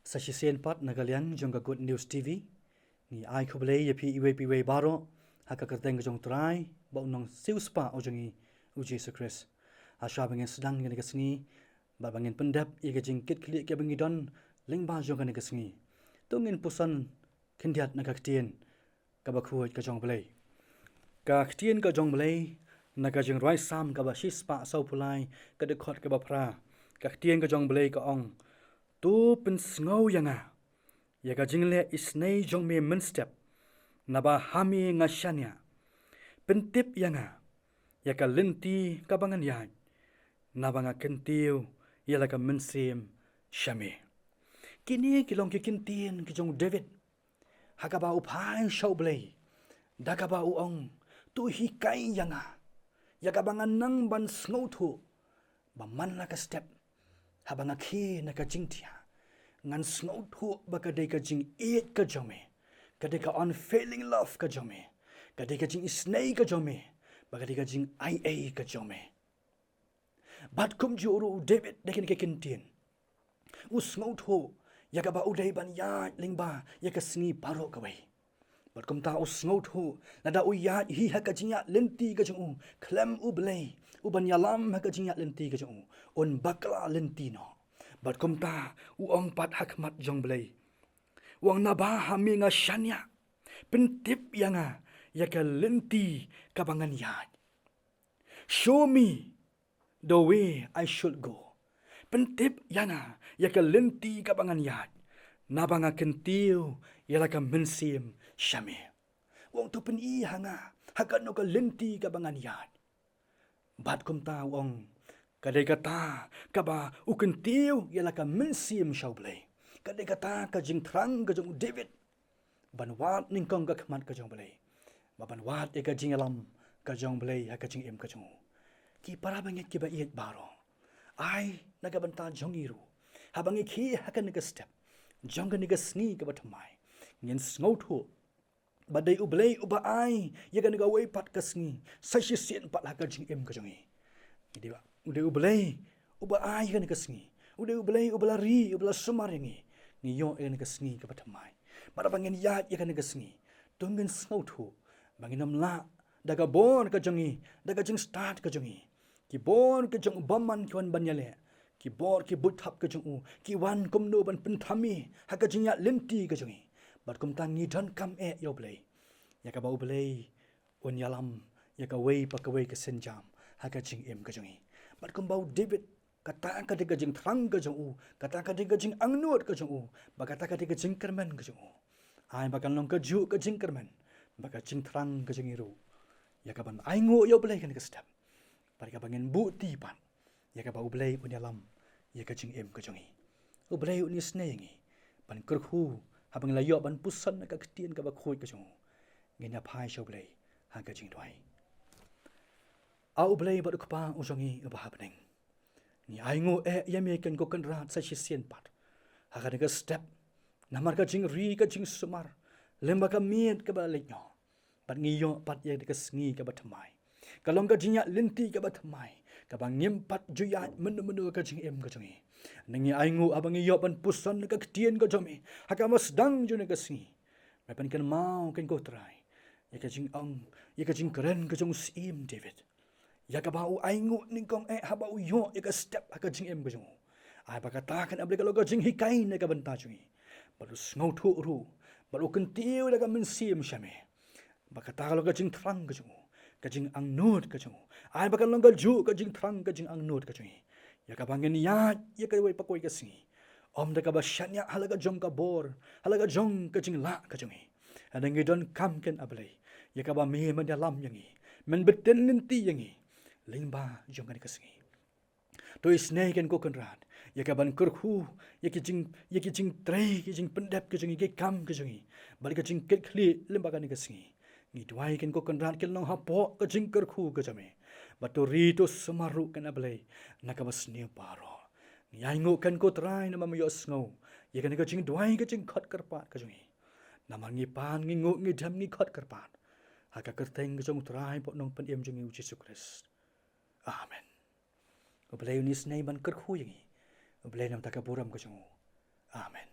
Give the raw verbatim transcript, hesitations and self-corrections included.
Sa shisien pat na ka liang jong ka Good News T V, ngi ai khublei ïa phi iwei pa iwei baroh ha ka kyrteng ka jong U Trai bad U Nongsiewspah u jong ngi, U Jisu Khrist. Hashwa ba ngin sdang ïa kane ka sngi bad ba ngin pyndep ïa ka jingkitkhlieh kaba ngi don lyngba jong kane ka sngi, to ngin puson khyndiat na ka ktien kaba khuid ka jong U Blei. Ka ktien ka jong U Blei na ka Jingrwai Salm kaba shispah sawphew lai, ka dkhot kaba phra. Ka ktien ka jong U Blei ka ong: To pynsngew ïa nga ïa ka jingleh isynei jong me mynstep, naba ha me nga shaniah. Pyntip ïa nga ïa ka lynti kaba ngan ïaid, naba nga kyntiew ïa la ka mynsiem sha me. Kine ki long ki kyntien ki jong u David ha kaba u phai sha U Blei da kaba u ong: To hikai ïa nga ïa kaba ngan nang ban sngewthuh ba man la ka step haba nga khie na ka jingthiah, ngan sngewthuh ba ka dei ka jingïeit ka jong me, ka dei ka unfailing love ka jong me, ka dei ka jingisynei ka jong me, ba ka dei ka jingaiei ka jong me. Bad kumjuh ruh u David da kine ki kyntien u sngewthuh ïa kaba u dei ban ïaid lyngba ïa ka sngi baroh kawei. Bad kumta u sngewthuh lada u ïaid hi ha ka jingïaid lynti ka jong u khlem U Blei u ban ïalam ha ka jingïaid lynti ka jong u, un bakla lynti noh. Bad kumta u ong pat ha khmat jong U Blei, u ong: Naba ha me nga shaniah, pyntip ïa nga ïa ka lynti kaba ngan ïaid. Show me the way I should go. Pyntip ïa nga ïa ka lynti kaba ngan ïaid, naba nga kyntiew ïa la ka mynsiem sha me. U ong: To pyni ha nga ha kano ka lynti kaba ngan ïaid. Bad kumta u ong, ka dei kata kaba u kyntiew ïa la ka mynsiem sha U Blei, ka dei kata ka jingthrang ka jong u David ban wad nyngkong ka khmat ka jong U Blei, ba ban wad ïa ka jingïalam ka jong U Blei ha ka jingim ka jong u. Ki para bangeit kiba ïeit baroh, ai na ka bynta jong ngi ruh, haba ngi khie ha kane ka step jong kane ka sngi kaba thymmai, ngin sngewthuh ba dei U Blei uba ai ïa kane kawei pat ka sngi sa shisien pat ha ka jingim ka jong ngi. Ngi dei ba u dei U Blei uba ai ïa kane ka sngi, u dei U Blei uba la ri, uba la sumar ïa ngi. Ngi ïoh ïa kane ka sngi kaba thymmai. Bad haba ngin ïaid ïa kane ka sngi, to ngin sngewthuh ba ngin ym lah da ka bor ka jong ngi, da ka jingstad ka jong ngi. Ki bor ki jong u bymman ki wan ban ïaleh, ki bor ki buit thap ki jong u ki wan kumno ban pynthame ha ka jingïaid lynti ka jong ngi. Bad kumta ngi donkam eh ïa U Blei, ïa kaba U Blei un ïalam ïa kawei pa kawei ka sienjam ha ka jingim ka jong ngi. Bad kumba u David, kata ka dei ka jingthrang ka jong u, kata ka dei ka jingangnud ka jong u, ba kata ka dei ka jingkyrmen ka jong u. Ai ba kan long kajuh ka jingkyrmen bad ka jingthrang ka jong ngi ruh, ïa kaban ainguh ïa U Blei ha kane ka step, bad ïa kaba ngin buh ti pat ïa kaba U Blei un ïalam ïa ka jingim ka jong ngi. U Blei un isynei ïa ngi ban kyrkhu haba ngi la ïoh ban puson na ka ktien kaba khuid ka jong u. Ngin ïa phai sha U Blei ha ka jingduwai. A U Blei bad U Kpa u jong ngi uba ha bneng, ngi ainguh eh ïa me Kynrad ko Kynrad sa shisien pat ha kane ka step, namar ka jingri ka jingsumar lem bad ka miet kaba la leit noh. Bad ngi ïoh pat ïa ka sngi kaba thymmai, ka long ka jingïaid lynti kaba thymmai, kaba ngim pat ju ïaid mynno mynno ka jingim ka jong ngi. Ngi ainguh haba ngi ïoh ban puson na ka ktien ka jong me ha kaba sdang jong kane ka sngi. Me pynkynmaw Kynrad ko Trai ïa ka jingong, ïa ka jingkren ka jong u Syiem David, ïa kaba u ainguh nyngkong eh haba u ïoh ïa ka step ha ka jingim ka jong u. Ai ba kata kan, A Blei, ka long ka jinghikai na ka bynta jong ngi, bad u sngewthuh ruh, bad u kyntiew da ka mynsiem sha me. Ba kata ka long ka jingthrang ka jong u, ka jingangnud ka jong u. Ai ba kan long kajuh ka jingthrang ka jingangnud ka jong ngi, ïa kaba ngin ïaid ïa kawei pa kawei ka sngi, ym da kaba shaniah ha la ka jong ka bor, ha la ka jong ka jinglah ka jong ngi. Hynrei ngi donkam, Kynrad, A Blei, ïa kaba me men ïalam ïa ngi, men btin lynti ïa ngi lyngba jong kane ka sngi. To isynei Kynrad ko Kynrad ïa kaban kyrkhu ïa ki jing, ïa ki jingtrei, ki jingpyndep ka jong ngi, ki kam ka jong ngi, bad ka jingkitkhlieh lyngba kane ka sngi. Ngi duwai Kynrad ko Kynrad, kin long hapoh ka jingkyrkhu ka jong me. Bad to ri to sumar ruh, Kynrad, A Blei, na kaba sniew baroh. Ngi ainguh Kynrad ko Trai namar me ïohsngew ïa kane ka jingduwai, ka jingkhot kyrpad ka jong ngi. Namar ngi pan, ngi nguh, ngi dem, ngi khot kyrpad ha ka kyrteng ka jong U Trai bad U Nongpynim jong ngi U Jisu Khrist. Amen. U Blei un isynei ban kyrkhu ïa ngi. U Blei un ai ka burom ka jong u. Amen.